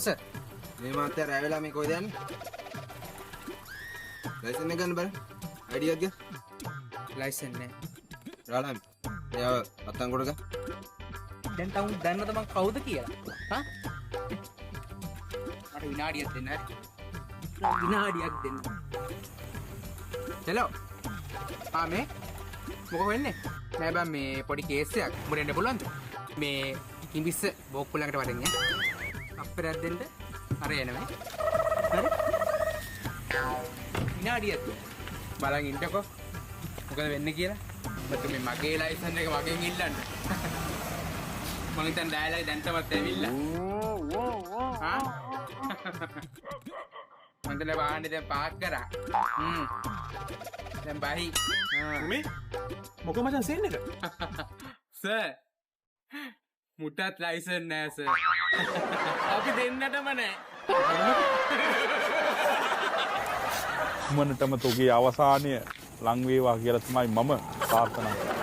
ඔව් සර්. මේ මාත්‍යා රැ වෙලා මේ කොහෙද යන්නේ? ලයිසන් එක ගන්න බලන්න. ID එකක් ගන්න. ලයිසන් නෑ. රාළම්. එයාව අත්අඩංගුවට ගන්න. දැන් තවුන් දන්නවද මං කවුද කියලා? හා? මට විනාඩියක් දෙන්න හරි. විනාඩියක් දෙන්න. හෙලෝ. ආ මේ මොකෝ වෙන්නේ? නෑ බං මේ පොඩි කේස් එකක්. උඹට එන්න පුළුවන්ද? මේ කිඹිස්ස බෝක්කු ළඟට වඩින්න ඈ. අප්පරයක් දෙන්න. අර එනවා. හරි. විනාඩියක් දෙන්න. බලන් ඉන්නකෝ. මොකද වෙන්නේ කියලා. මට මේ මගේ ලයිසන් එක මගෙන් ඉල්ලන්න. මං හිතන්නේ ඩයලොග් දැන්ටමත් ඇවිල්ලා. හා? මං දැන් වාහනේ දැන් පාක් කරා. හ්ම්. දැන් බහි. මේ මොකෝ මචං සීන් එක? සර්. මුටත් ලයිසන් නෑ සර්. අපි දෙන්නටම නෑ. ඉක්මනටම තොගේ අවසානය ලං වේවා කියලා තමයි මම ප්‍රාර්ථනා කරන්නේ.